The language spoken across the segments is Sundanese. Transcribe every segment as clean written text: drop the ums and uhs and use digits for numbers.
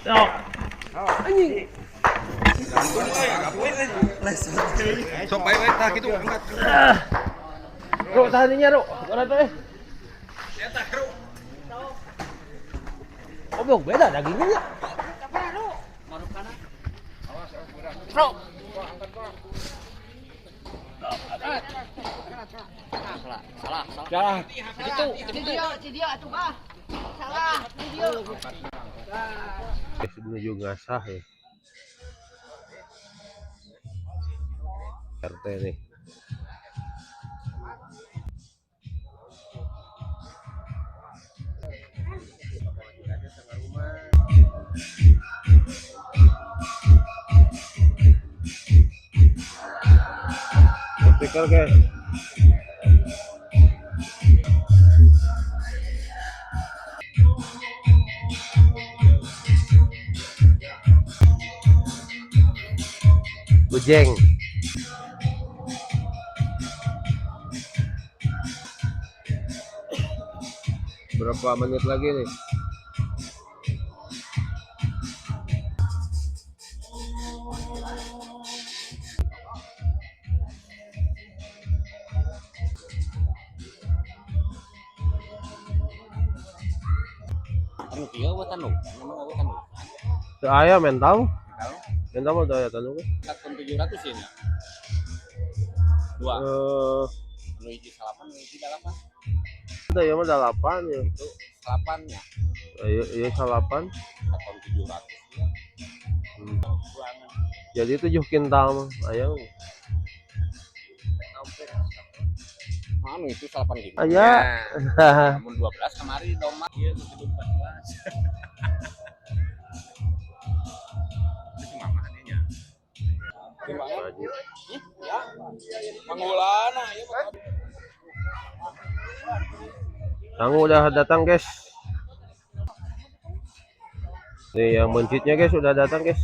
Sok. Anjing. Sok baik-baik tah kitu angkat. Ro tahan nya, Ro. Ora teh. Goblok beda dagingnya nya. Ro. Salah, salah. Itu, itu. Dia atuh bah. Salah, dia. Menuju ngasah ya. RT nih. Speaker guys. Bujeng. Berapa menit lagi nih? Anu kieu buat anu. Memang buat anu. Teu aya mental. Mental mah teu aya tanu. 700 ini. Dua. Anu hiji salapan, anu hiji dalapan. Teu ieu mah dalapan ya. Itu salapannya. Ieu ieu salapan. 700 ya. Jadi 7 kintal mah aya. Anu itu salapan gitu. Aya. Namun 12 kemari domba. Iya, itu 14. Itu mama nya. Ya. Mangulana ieu mah. Sangu udah datang guys. Nih yang mencitnya guys udah datang guys.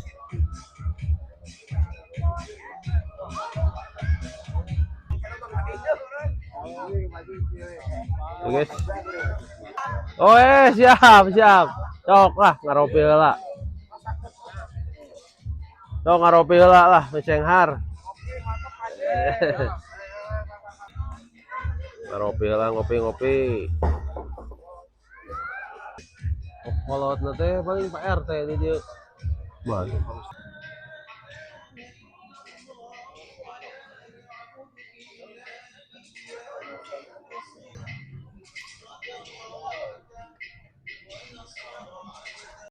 Tuh, guys. Oh siap siap. Sok lah ngaropi heula. Sok ngaropi heula lah mecenghar. Ngaropi heula ngopi-ngopi. Kolot na teh paling Pak RT di dieu. Mana?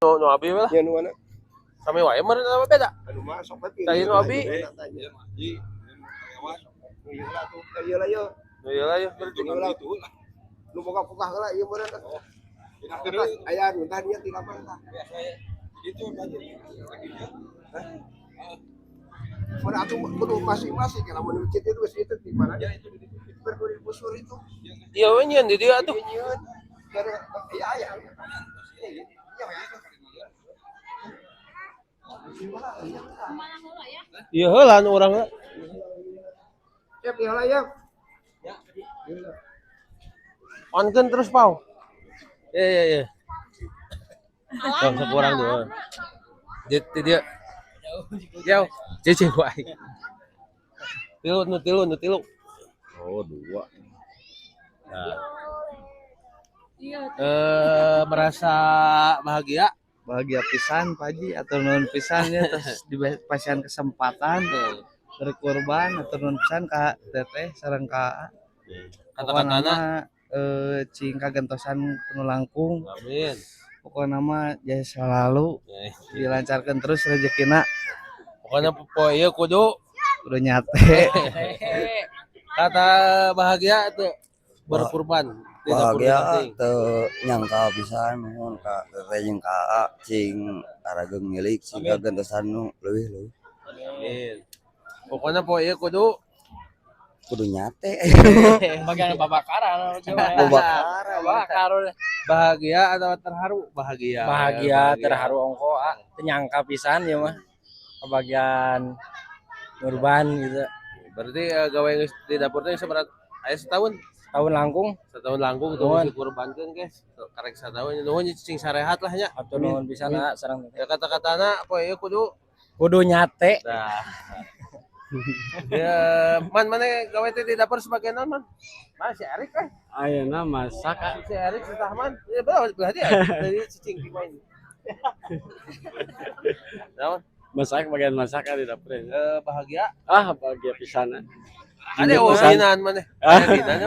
Nu nu abi lah. Ya nu mana? Sami wae meureun apa beda? Anu mah sok bae. Tah nu abi. Ieu lah tuh, ieu lah ieu. Nu ieu lah ieu. Ieu lah. Nu boga pukah heula ieu meureun. Aya anu tah dia ti lapan tah. Itu aja. Mun atuh kudu masing-masing kalau mun masjid itu geus itu di mana? Berduri busur itu. Iya we nyieun di dieu atuh. Nyieun. Iya aya. Iya Iya heula nu urang heula. Siap ieu lah ya. Onkeun terus pau. Iya iya iya. Tong sekurang dua. Di dia. Jauh. Cicing wae. Tilu nu tilu nu tilu. Oh, dua. Nah. Merasa bahagia. Bahagia pisan Pak Haji atau nuhun pisan ya terus dipasihan kesempatan berkorban atau nuhun pisan ka teteh sareng ka Kata-katana cing kagentosan penuh langkung. Amin. Pokokna mah jaya selalu dilancarkan terus rezekina. Pokoknya poe ieu kudu kudu nyate. Kata bahagia tuh berkurban. Bahagia teu nyangka pisan nuhun ka teteh jeung ka A cing arageung milik cing kagentosan nu leuwih-leuwih. Amin. Pokoknya poe ieu kudu kudu nyate. Bagian babakaran. Babakaran. Babakaran. Bahagia atau terharu? Bahagia. Bahagia, terharu ongko, ternyangka pisan ya mah. Kebagian kurban gitu. Berarti gawe geus di dapur teh seberat aya setahun. Setahun langkung. Setahun langkung tuh dikurbankeun guys. Karek satahun nuhun cing sarehat lah nya. Hatur nuhun pisan ah sareng teteh. Ya kata-katana poe ieu kudu Kudu nyate. Nah. Ya, man mana gawe teh di dapur sebagai naon, man? Man si Erik eh. Ayeuna masak ah. Si Erik si Tahman. Ya belah belah dia. Dari cicing di main. Naon? Masak bagian masak ah di dapur. Eh, bahagia. Ah, bahagia pisan. ah. Ada oinan mana? Ah.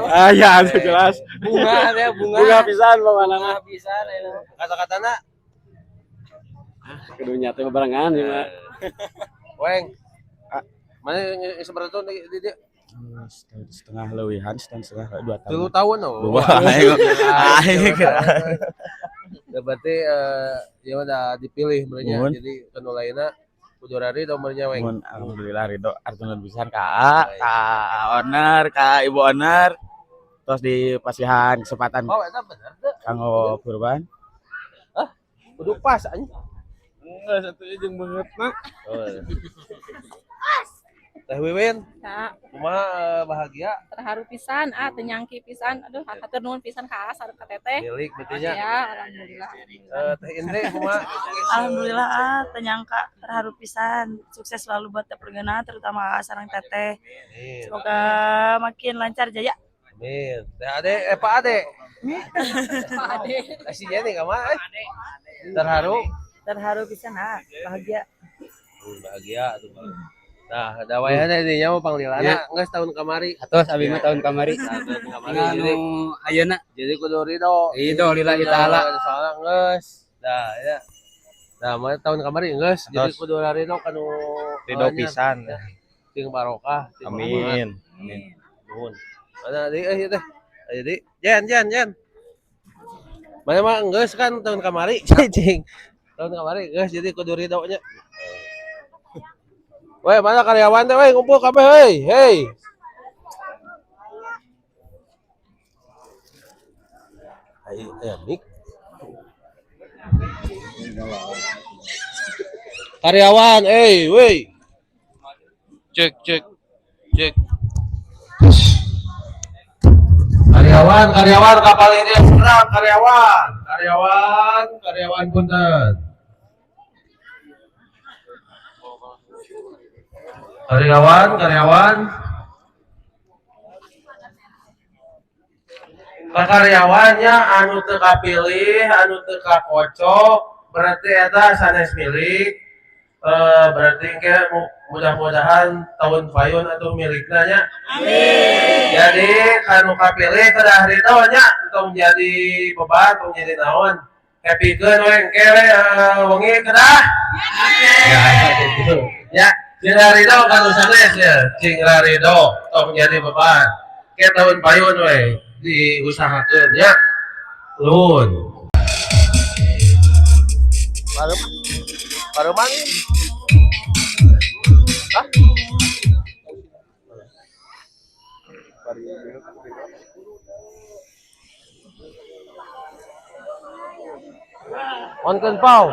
Ah ya, itu jelas. Bunga ya, bunga. Bunga pisan pamana mah. Pisan ayeuna. Kata-katana Kudu nyate bebarengan ieu mah. weng. Mana seberapa tahun di dia? Setengah leuwihan, setengah setengah 2 tahun. 3 tahun oh. Dua, ayo. Ayo, kira. Ya berarti ya udah dipilih merenya. Nuhun. Jadi kanu lainna kudu rari nomornya weng. Mun alhamdulillah ridho artun pisan ka A, ka owner, ka ibu owner. Terus dipasihan kesempatan Oh, eta bener teu? kanggo kurban. Kudu pas anjing. Enggak, satu jeung beungeut mah. Oh. Teh Wiwin, Kak, kumaha bahagia terharu pisan, ah, teu nyangki pisan. Aduh, hatur nuhun pisan ka sareng ka teteh. milik berarti nya. Ya, alhamdulillah. Teh Indri kumaha? Alhamdulillah ah, teu nyangka terharu pisan. Sukses selalu buat Pergana terutama sareng teteh. Amin. Semoga makin lancar jaya. Amin. Teh Ade, eh Pak Ade. Pak Ade. Eh, si Jenny kumaha? Eh? Terharu. Terharu pisan ah, bahagia. Bahagia tuh. Nah, ada wayahna dinya mah panglilana geus tahun kamari. Atos abi mah tahun kamari. Nah, tahun kamari Tinggal jadi nu ayeuna. jadi kudu ridho. Ridho lillahi ta'ala. Soalnya geus. Nah, ya. Nah, mah tahun kamari geus jadi Atos. kudu ridho kanu Ridho pisan. Sing barokah, sing Amin. Amin. Nuhun. Mana di eh ieu teh. Ayo di. Jen, Jen, Jen. Mana mah geus kan tahun kamari, cing. Tahun kamari geus jadi kudu ridho nya. Weh, mana karyawan teh weh ngumpul kabeh hei, hei. Ayo, eh, mik. Karyawan, eh, weh. Cek, cek, cek. Karyawan, karyawan kapal ini serang karyawan, karyawan, karyawan punten. Karyawan, karyawan. Karyawannya anu teu kapilih, anu teu kakocok, berarti eta sanes milik. Eh, berarti ke mudah-mudahan tahun payun atau milikna nya. Amin. Jadi kanu kapilih kedah ridho nya entong jadi beban, tong jadi naon. Happy keun we engke we wengi kedah. Ya, gitu. Ya, cing ridho kanu sanes ya, cing ridho tong jadi beban. Ke tahun payun we diusahakeun ya. Nuhun. Baru baru mana? Hah? Wonten pau.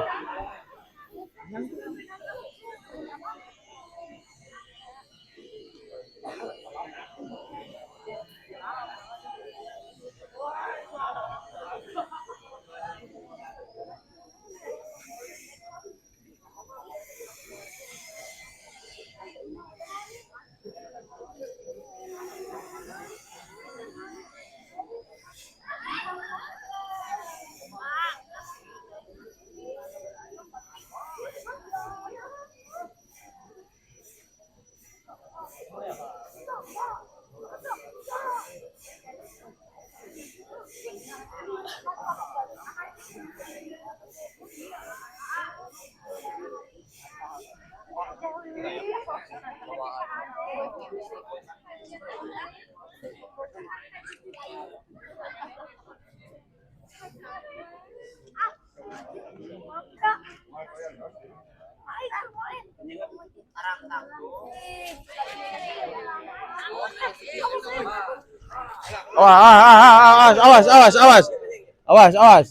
Awas, awas, awas, awas. Awas, awas.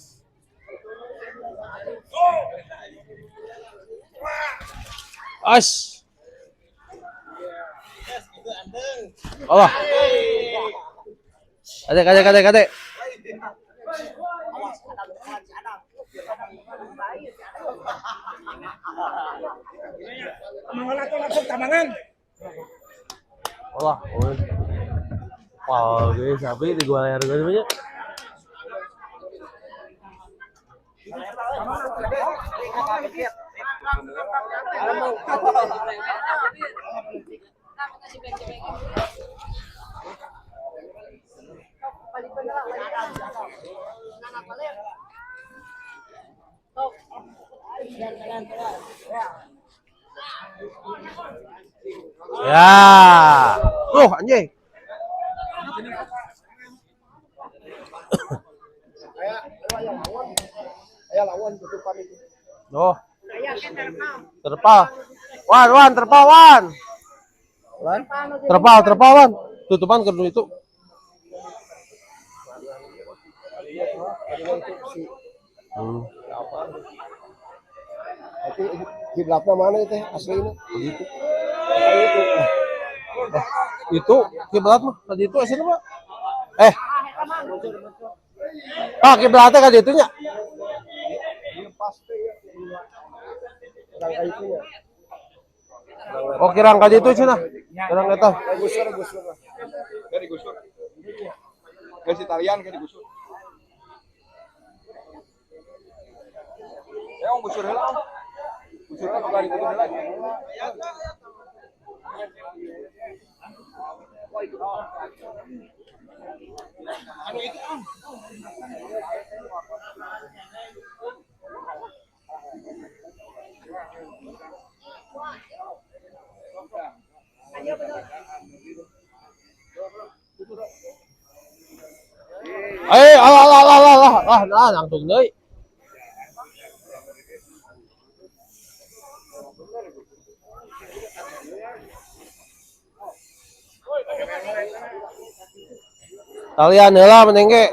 As. Allah. Kade kade kade kade. Wah, wah, gue sapi di gua layar gue banyak. Ya. Oh, anjing. Aya lawan tutupan itu. Oh. Terpal. Wan, wan, terpal, wan. Terpal, terpal, wan. Tutupan ke dulu itu. Tapi kiblatnya mana itu aslinya? Begitu. Itu kiblat mah tadi itu aslinya, Pak. Eh. Pak, kiblatnya kan itunya. Oh, kirang ka ditu cenah. Kirang eta. Gusur, gusur. Kayak digusur. Kayak si talian kayak digusur. Ya, om gusur heula. Gusur heula bukan ditutup heula. Anu itu am. Eh, alah alah alah alah alah, nah langsung deui. Talian heula mending ge.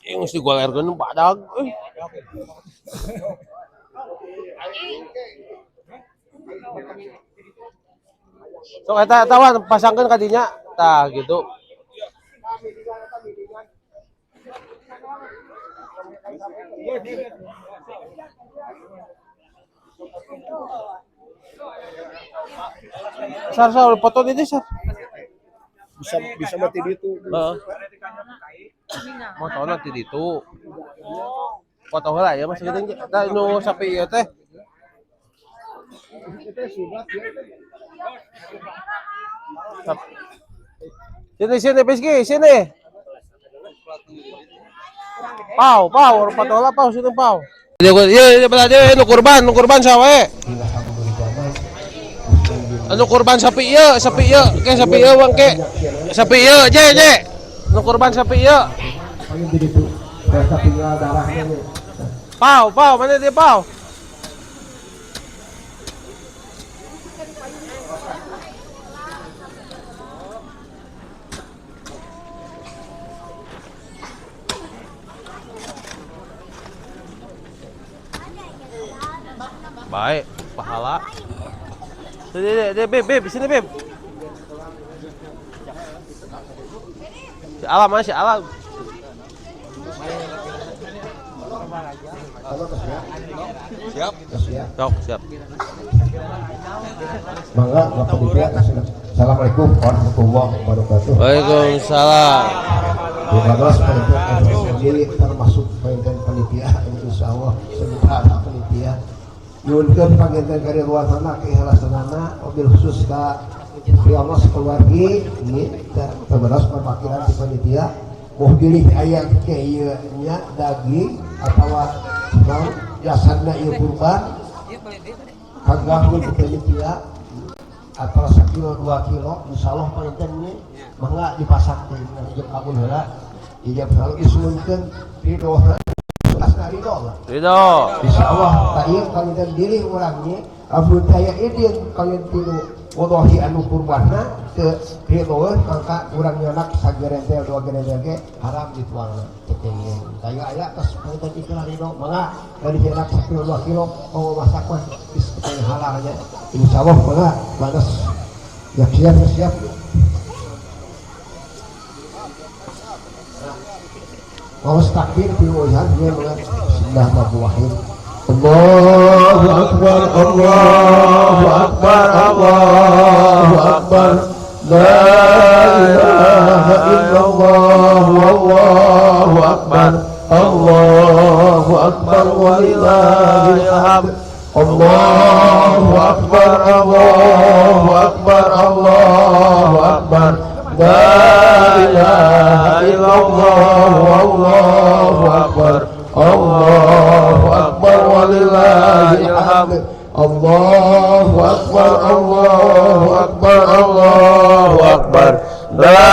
Eh, mesti gua lerkeun badag euy. Sok eta eta wan pasangkeun ka dinya. Tah gitu. Sar sar foto di sar. Bisa bisa mati di itu. Heeh. Motona ti ditu. Foto heula ya Mas geuning eta nu sapi ieu teh. Sini sini Biski, sini. Pau, pau, foto heula pau sini pau. Ieu ieu belah dieu nu kurban, nu kurban saha wae? Anu kurban sapi ieu, ke sapi ieu wang ke. Sapi ieu, je je. Nu kurban sapi ieu. Pau, pau, mana dia pau? Baik, pahala. Sini, sini, Beb, Beb, sini, Beb. Si Alam, mana si Alam? Siap. Sok, siap. Mangga Bapak Panitia. Assalamualaikum warahmatullahi wabarakatuh. Waalaikumsalam. Terima panitia termasuk panitia insya Allah sementara panitia. Nyuhunkeun panginten ka luar sana keikhlasanana mobil khusus ka Allah sekeluargi ini terberas perwakilan di panitia moh bilih aya ke ieu nya daging atawa naon jasadna ieu kurban kaganggu di panitia. Atau sakilo 2 kilo insyaallah panginten nya mangga dipasak teh jeung kabul heula ijab selalu isuunkeun ridho asna ridho lah. Ridho. Insyaallah ta ieu panginten diri urang nya amun aya idin panginten tilu wallahi anu kurbanna teu ridhoeun mangka urang nyanak sagerentel dua gerentel ge haram dituangna cekengeng. Kaya aya tos panginten ikhlas ridho mangga dari nyanak sakilo 2 kilo mau masak mah geus halal nya. Insyaallah mangga batas ya siap siap. Mau takbir piuhan dia mangga bismillahirrahmanirrahim. Allahu akbar Allahu akbar Allahu akbar la ilaha illallah wallahu akbar Allahu akbar walillahil hamd. Allahu akbar Allahu akbar Allahu akbar la ilaha illallah wallahu akbar Allahu akbar walillahil hamd. Allahu akbar Allahu akbar Allahu akbar la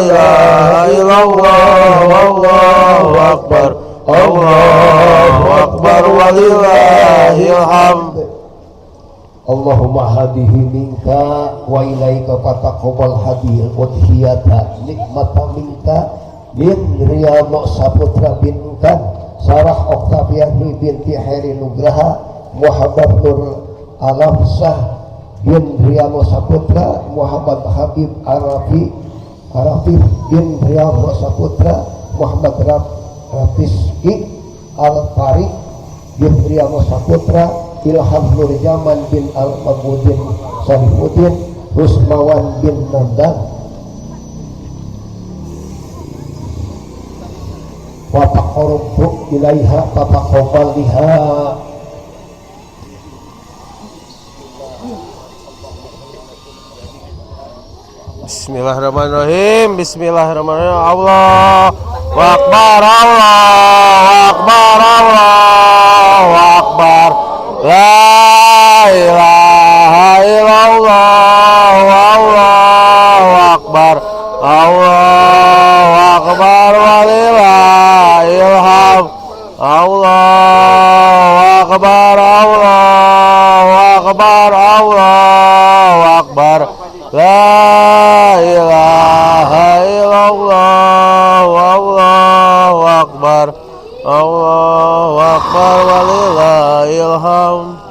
ilaha illallah wallahu akbar Allahu akbar walillahil hamd. Allahumma hadihi minka wa ilaika fataqabbal hadihil udhiyata nikmata minka bin Riyadho Saputra bin Kan Sarah Oktaviani binti Heri Nugraha Muhammad Nur Alamsah bin Riyadho Saputra Muhammad Habib Arafi Arafif bin Riyadho Saputra Muhammad Rafiski Al-Farid bin Riyadho Saputra Ilham Nur Jaman bin Al-Mabudin Sarifuddin Rusmawan bin Nandan wa taqarrubu ilaiha fataqabbal biha. Bismillahirrahmanirrahim. Bismillahirrahmanirrahim. Allahu akbar Allahu akbar Allahu akbar la ilaha illallah Allahu akbar Allahu akbar walillahil hamd. Allahu akbar Allahu akbar Allahu akbar la ilaha illallah Allahu akbar Allahu akbar walillahil hamd.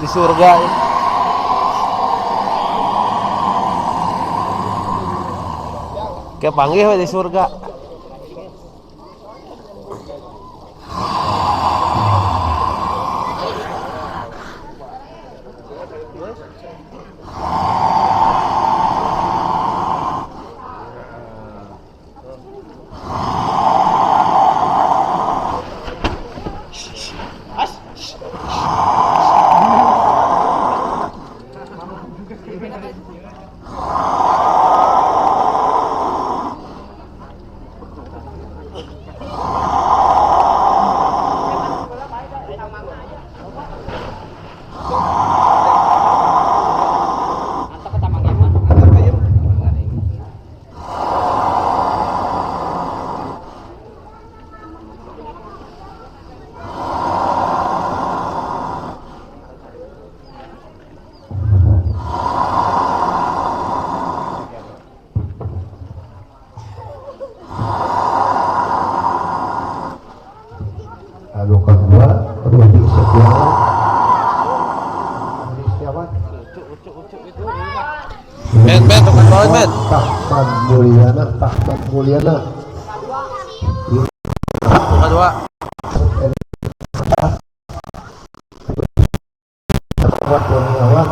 Di surga ya. Kayak panggil di surga. Anu kedua Rudi Setiawan. Rudi Setiawan. Ben, tukang bawah, Ben. Tahman Mulyana, Tahman Mulyana. Tukang dua. Ahmad Kurniawan.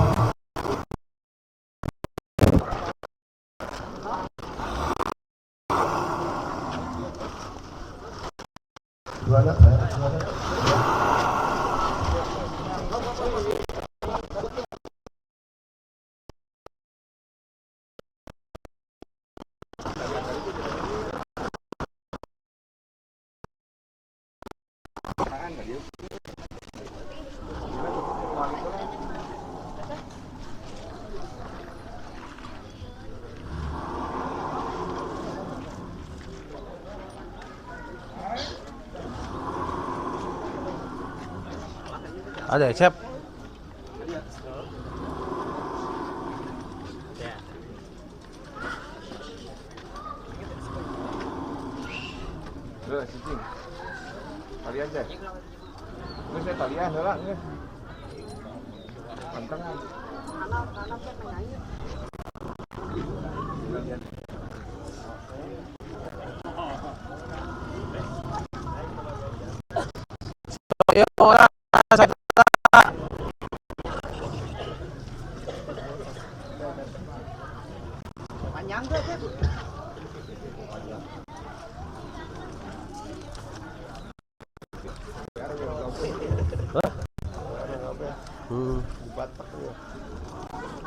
Ada siap. Tuh, cicing. Talian cek. Geus saya talian heula geus. Pantengan. Ya, orang saya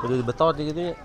Udah dibetot gitu ya.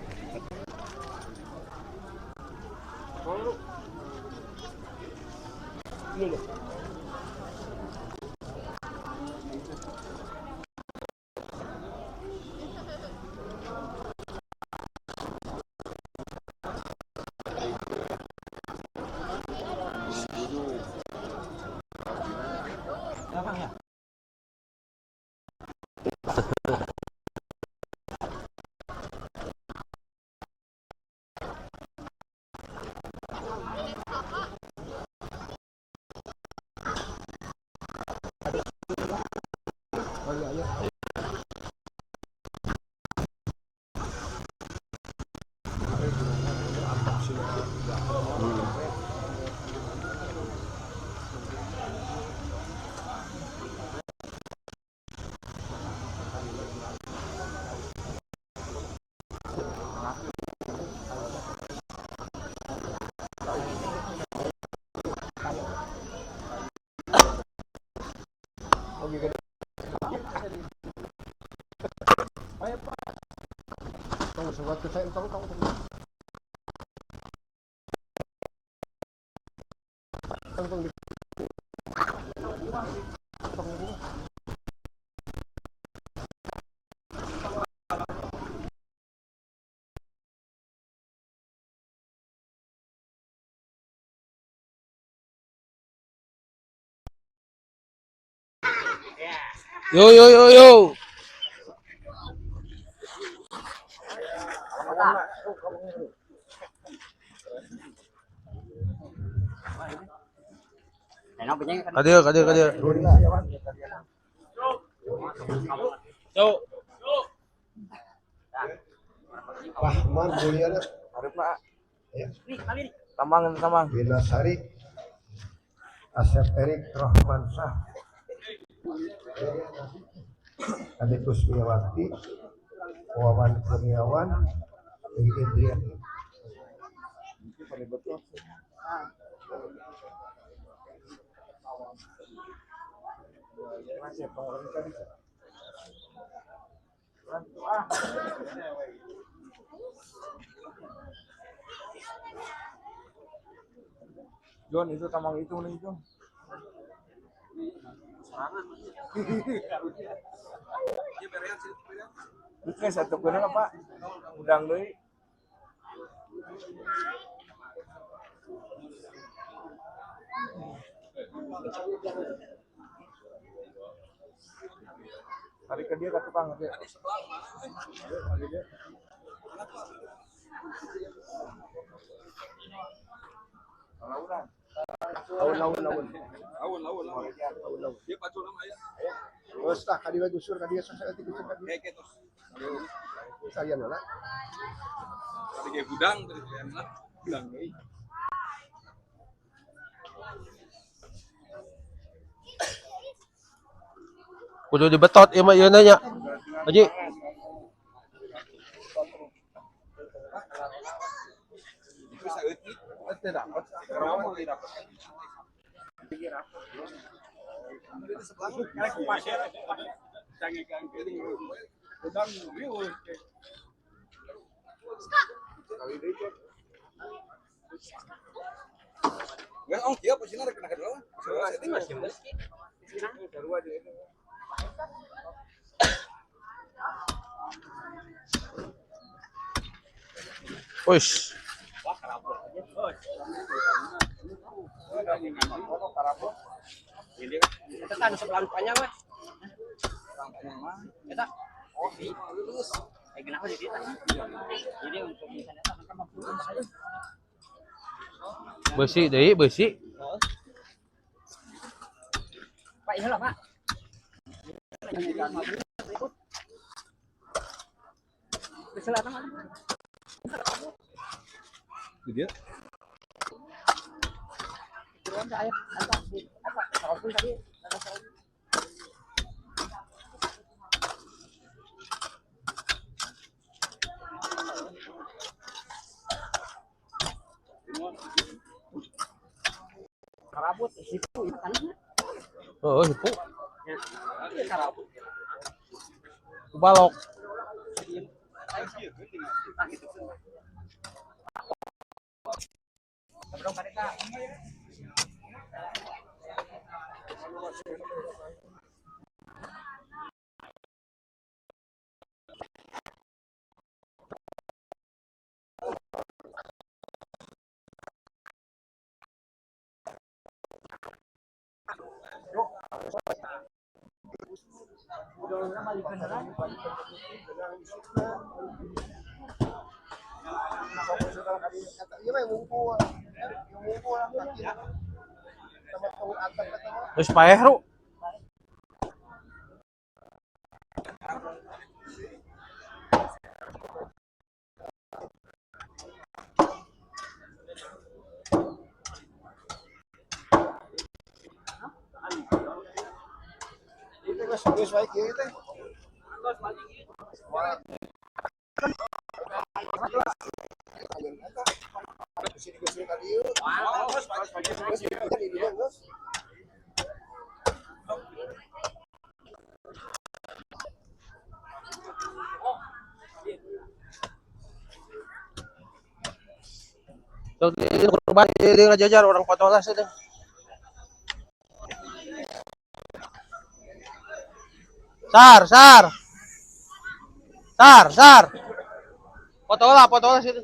Yo yo yo yo. Kadir, kadir, kadir. Yo. Rahman Mulyana. Arep Pak. Ya. Tamang tamang. Winasari. Asep Erik Rahman Syah. Ade Kusmiawati, Wawan Kurniawan, Indriani. John itu tamang itu nih John. Oke, satu guna apa? Udang deui. Tarik ke dia ke tukang dia. Launan. Laun laun. Laun laun laun. Laun laun. Dia pacul nama ya. Terus tah kadi we gusur kadi sok saeutik gusur kadi. Kayak terus. Saya lah. Tadi kayak gudang tadi lah. Gudang deui. Kudu dibetot ieu mah ieu nya. Haji. Itu saeutik. Teu dapat. Kenapa teu dapat? Uish. Besi deui, besi. Pak, iya lah, Pak. Dia. Karabut situ itu kan. Oh, hipu. Iya, karabut. Balok. Terus paeh, Ru. Tuh, ini kurban ini ngajajar orang potolas itu. Sar, sar. Sar, sar. Potola, potola situ.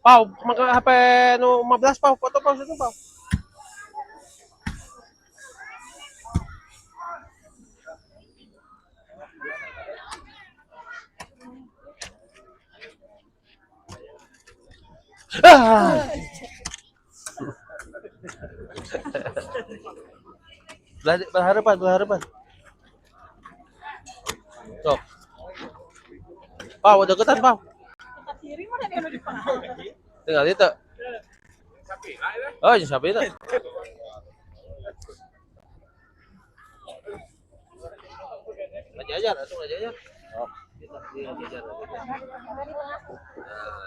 Pau, maka HP nu 15 Pau, foto Pau situ Pau. Ah. Belah harapan, belah harapan. Sok. Pau, deketan Pau. Tinggal itu. Oh, ini sapi itu. Ngajajar, atau ngajajar. Oh, kita ngajajar. Nah.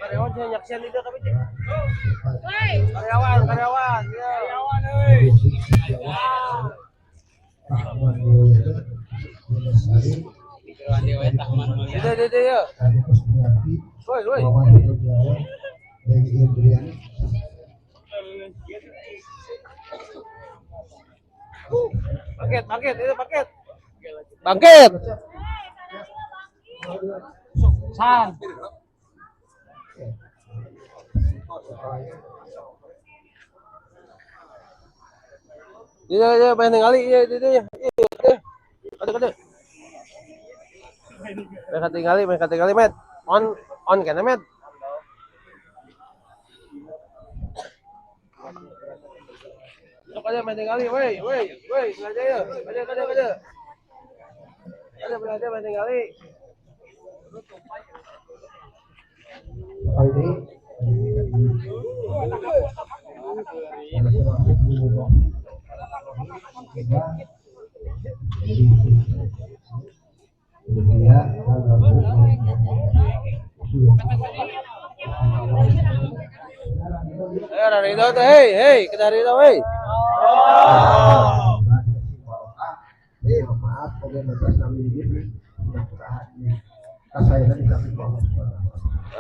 Karyawan saya nyaksian itu tapi cek. Karyawan, karyawan, ya. Karyawan, euy. Itu, itu, ya. Woi, woi. Bangkit, bangkit, itu bangkit. Bangkit. San. Iya, iya, pengen ningali, iya, iya, iya, iya. Ada, ada. Mereka tinggali, Met. On, on kena, Met. Sok aja main tinggali, woi, woi, woi, sengaja ya. Ada, ada, ada. Ada, ada main tinggali. Ridho tuh, hei, hei, kita Ridho, hei. Maaf,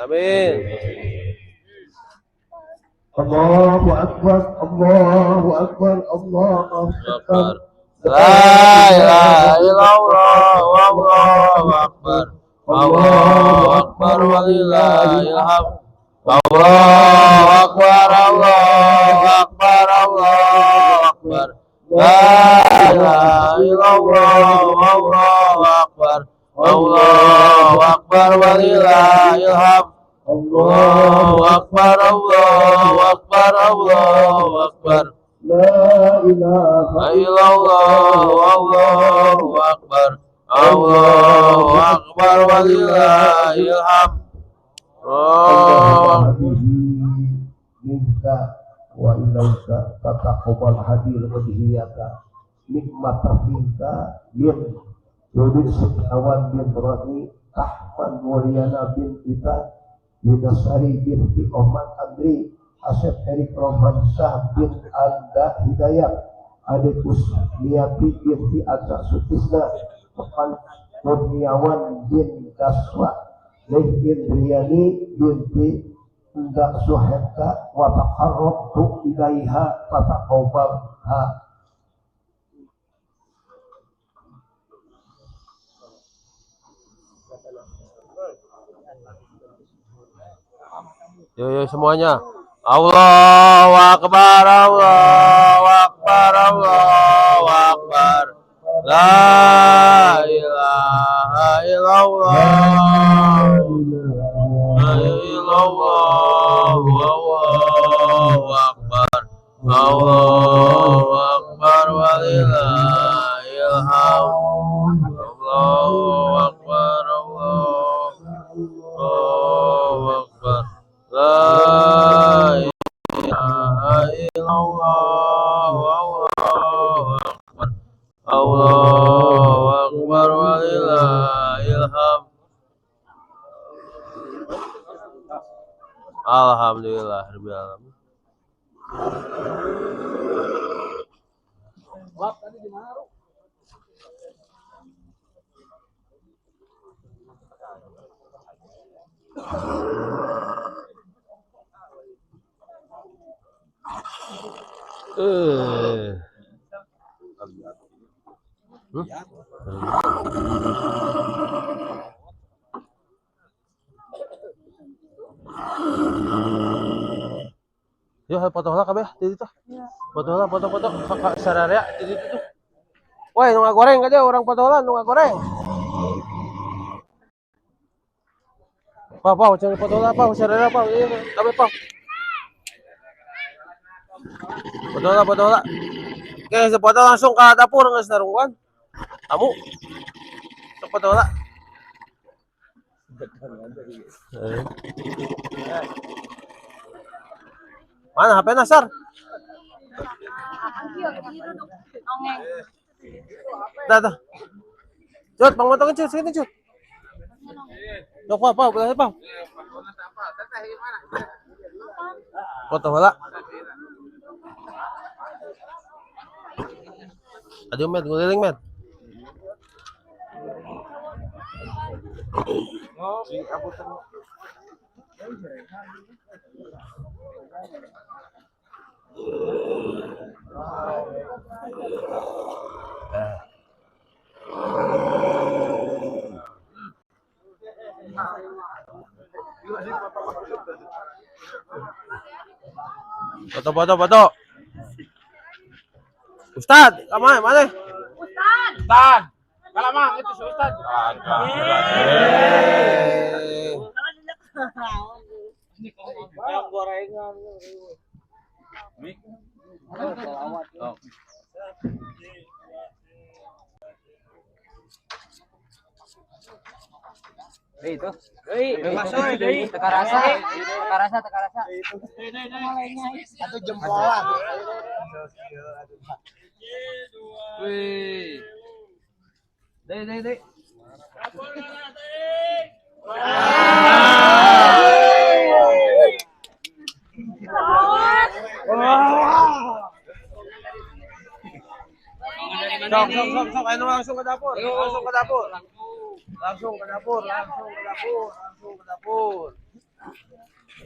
Amin. Allahu Akbar, Allahu Akbar, Allahu Akbar. La ilaha illallah, Allahu Akbar, Allahu Akbar, walillahil hamd. Allahu Akbar, Allahu Akbar, Allahu Akbar. La ilaha illallah, Allahu Akbar, Allahu Akbar, walillahil hamd. Allahu Akbar, Allahu Akbar, Allahu Akbar. La ilaha illallah, Allahu Akbar, Allahu Akbar, walillahil hamd. Oh, minka wa ilaika tataqabbal hadir wajhiyaka nikmat minka bin Yudin Setiawan bin Rani Ahmad Mulyana bin Ita Yudasari binti Oman Andri Asep Erik Romansyah bin Anda Hidayat Ade Kusniati binti Ata Sutisna Pekan Kurniawan bin Daswa Leh Indriani binti Nda Suheta wa taqarrabtu ilaiha fa taqabbalha. Yo yo semuanya. Allahu Akbar, Allahu Akbar, Allahu Akbar. La ilaha illallah. La illallah, Allahu Akbar, Allahu Akbar, walillahil hamd. Allahu Akbar, Allahu Akbar. La ilaha illallah, Allahu Akbar, Allahu Akbar, walillahil hamd. Alhamdulillah rabbil alamin. Yo, foto lah kabeh di situ. Foto lah, foto-foto sararea di situ tuh. Woi, nu ngagoreng aja orang foto lah nu ngagoreng. Pau, pau, jangan foto lah, pau, sararea pau, iya, kabeh pau. Foto lah, foto lah. Oke, foto langsung ke dapur geus narungguan. Tamu. Sok foto lah. Mana HP Nasar? Dah, dah. Cut, bang motongin cut, sini cut. Dok, pau, pau, pau. Foto heula. Aduh, met, guliling, met. Foto, foto, foto. Ustad, mana, mana? Ustad. Ustad. Kalau mang itu si Ustad. Yang gorengan. Itu. Hei, teka rasa, teka rasa, teka rasa. Satu jempolan. Wih. Deh, deh, deh. Sok, sok, sok, sok, ayo langsung ke dapur, langsung ke dapur, langsung ke dapur, langsung ke dapur, langsung ke dapur,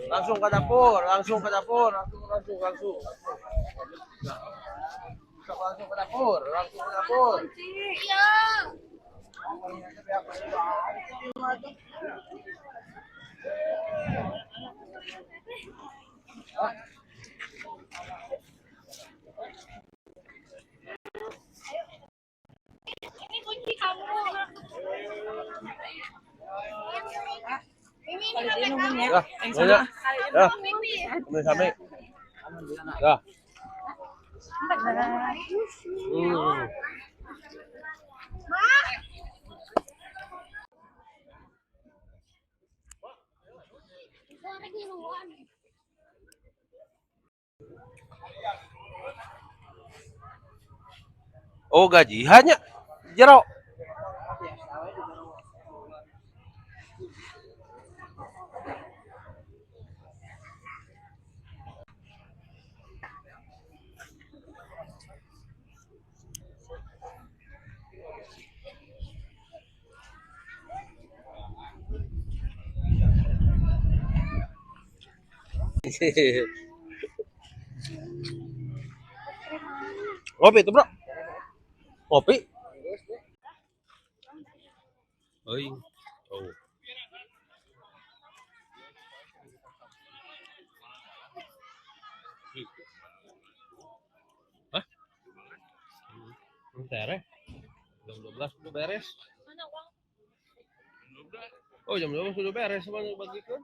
langsung ke dapur, langsung ke dapur, langsung, langsung, langsung, sok, langsung ke dapur, langsung ke dapur. Iya. Ini kunci kamu. Ini ini kamu. Ya, ya, ya. Sami. Ya. Oh, gajiannya jero. Ngopi itu, Bro. Ngopi. Oi. Oh. Hah? Bentar ya. Jam 12 udah beres. Mana uang? Oh, jam 12 sudah beres mana bagikan.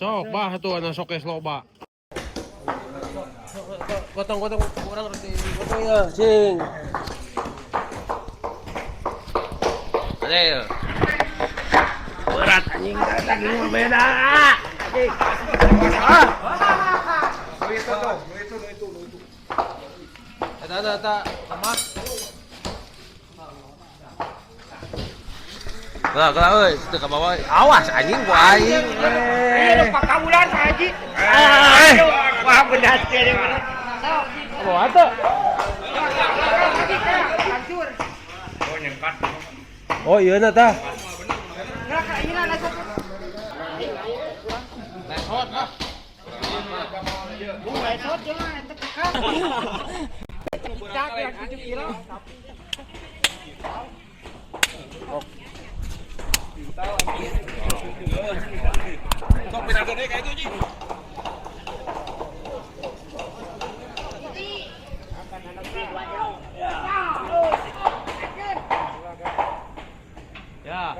Sok bah tuh anak sok es loba. Gotong gotong kurang roti gotong ya, cing. Ada ya. Berat anjing daging mah beda. Ah. Itu. Eta eta eta lemak. Nah, kena euy, teu ka bawah. Awas anjing ku aing. Pakabulan Pak Haji. Wah, benar teh mana. Bawa teu? Oh, nyengkat. Oh, iya na tah. Lesot lah. Bung lesot jeung eta kekal. Cicak yang 7 kilo. Sok pinakeun deui ka itu, Ji. Ya.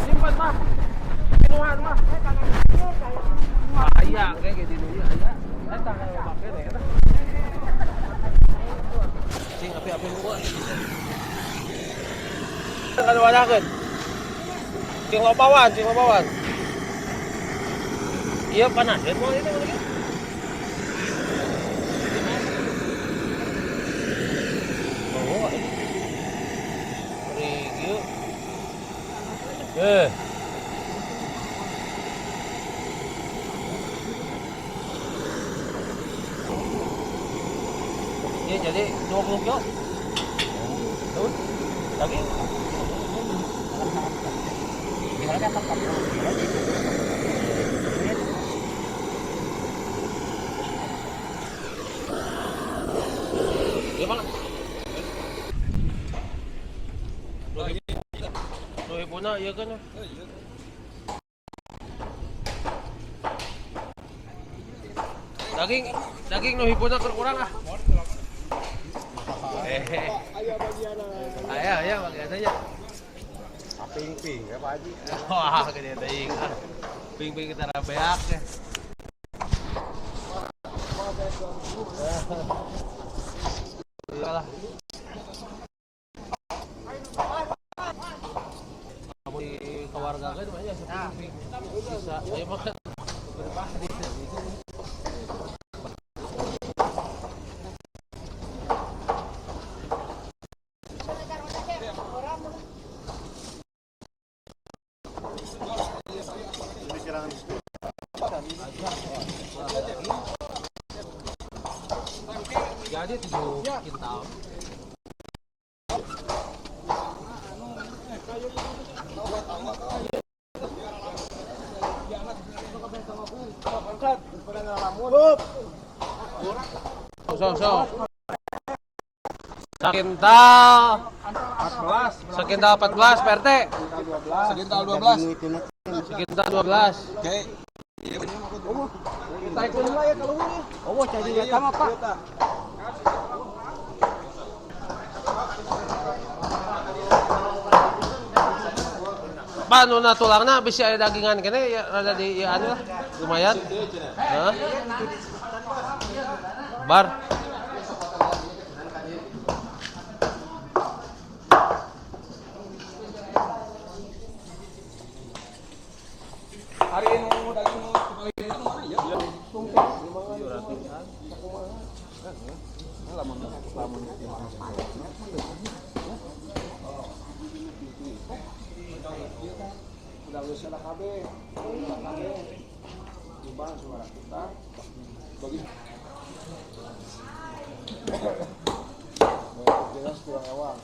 Simpan mah. Minuhan mah. Aya kayak gitu ini aya. Eta kayak make deh eta. Cing api-api gua. Kalau wadakeun. Cing lobawan, cing lobawan. Iya panaseun moal itu lagi. Oh, ini. Pergi. Eh. Ya, jadi 20 kilo. Tuh. Daging. Iya, Bang. Nu ibuna ieu kan. Daging daging nu hipuna keur kurang ah. Eh. Aya aya bagian aja. Ping-ping ya Pak Haji. Wah, gede teuing. Ah. Ping-ping kita rabeak ya. Iyalah. Kamu di keluarga kan banyak ping-ping. Bisa. Ayo makan. Berbahaya. Jadi 7 kintal. So, so. Sakintal 14. Sakintal 14 Pak RT. Sekintal 12. Sekintal 12. Oke. Oh, jadi sama Pak. Pak, nu na tulangna bisi aya dagingan kene ya rada di ya anu lah. Lumayan. Hah? Bar. Hari ini mau daging paling itu mana ya? Udah geus salah kabeh. Kabeh. Lubang suara kita. Bagi jelas kurang ewang.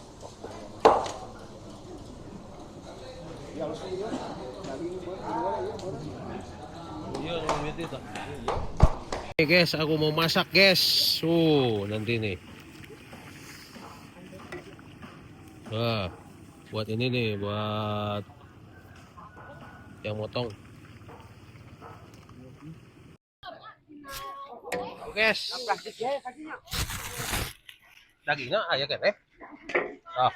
Ya harus iya. Daging buat dua ya, boleh. Iya, itu. Oke guys, aku mau masak guys. Nanti nih. Nah, buat ini nih, buat yang motong. Guys. Dagingnya aya keneh. Ah.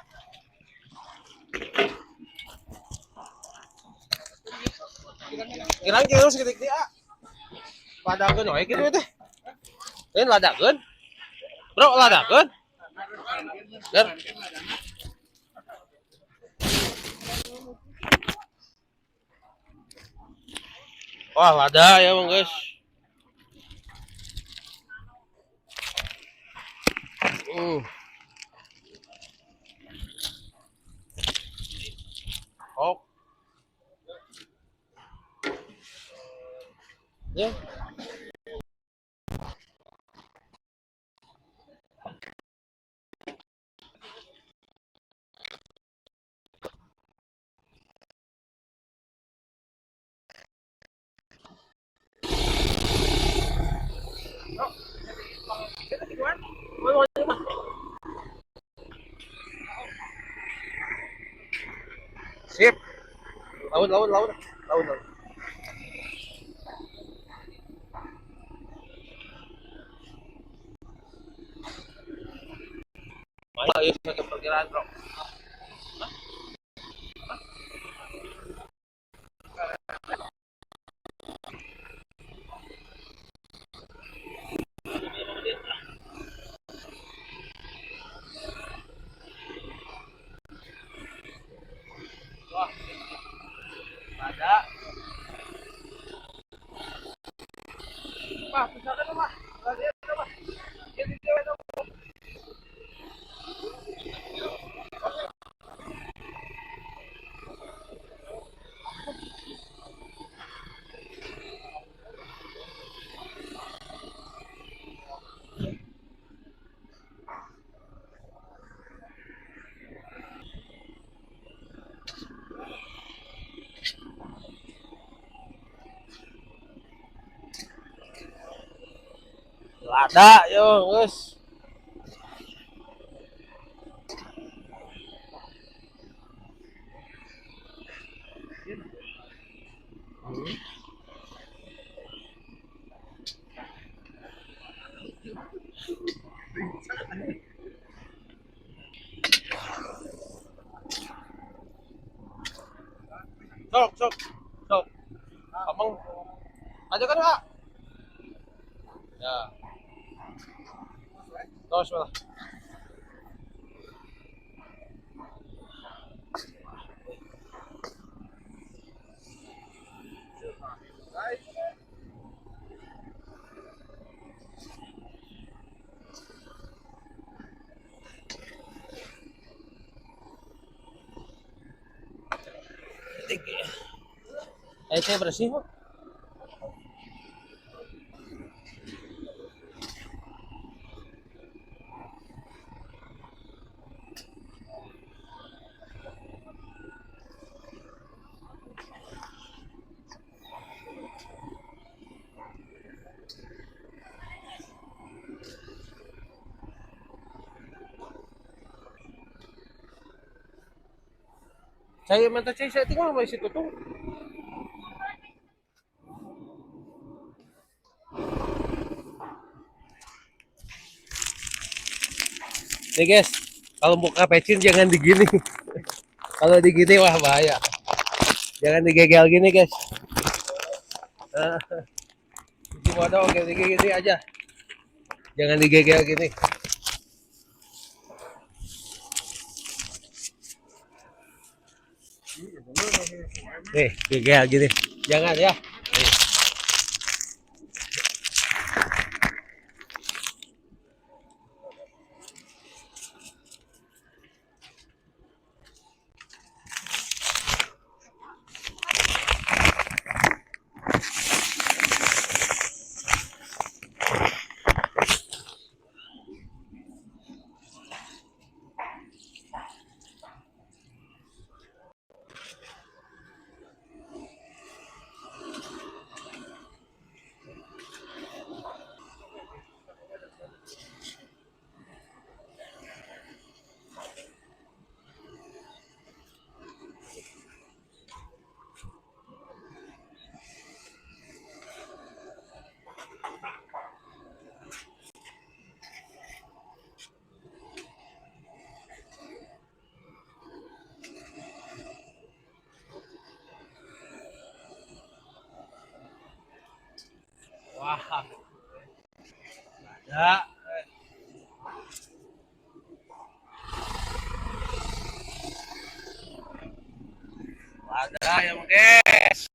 Kirang kira seketik dia. Ladakeun we kitu teh. Ini ladakeun. Bro, ladakeun. Der. Wah, lada ya, Bang, guys. Oh. Ya. Sip. Laun laun laun. Laun laun. Ayo satu perkiraan, Bro. Wah, ada. Pak, misalkan Pak. Lada, yo, guys. Sok, sok, sok. Abang, aja kan, Kak? Ya. Terus malah. Saya bersih kok. Saya minta cai, saya tinggal di situ tuh. Nih guys, kalau buka pecin jangan digini. Kalau digini wah bahaya. Jangan digegel gini guys. Di bodoh gini-gini aja. Jangan digegel gini. Nih, gegel gini. Jangan ya. Nih. Wah, ada. Ada yang guys.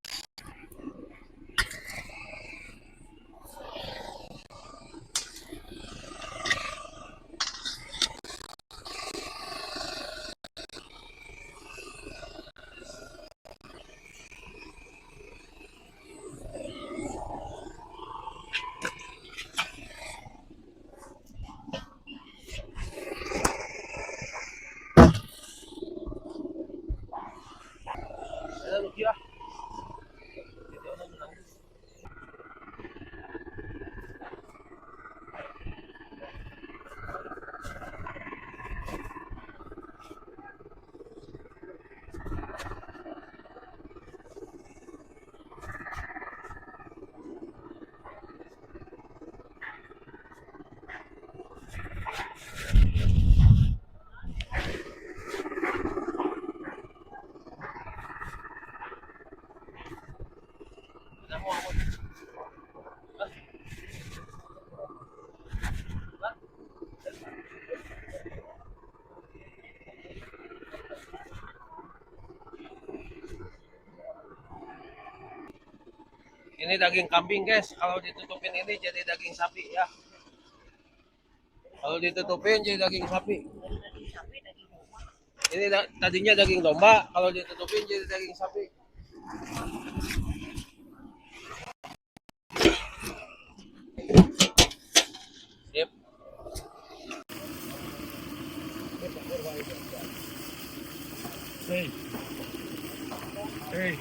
Ini daging kambing, guys. Kalau ditutupin ini jadi daging sapi ya. Kalau ditutupin jadi daging sapi. Ini tadinya daging domba, kalau ditutupin jadi daging sapi. Sip. Hey. Hey.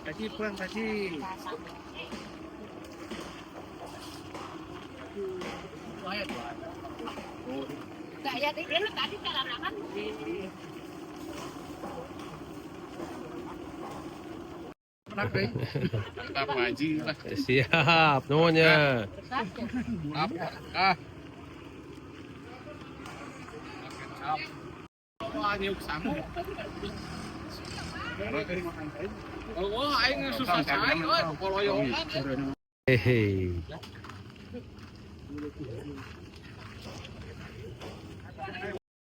Haji pulang Haji. Mantap Haji lah. Siap, nuhun ya. Ah. Wah, nyuk sangu. Oh, aing susah cai euy, poloyongan. Hehe.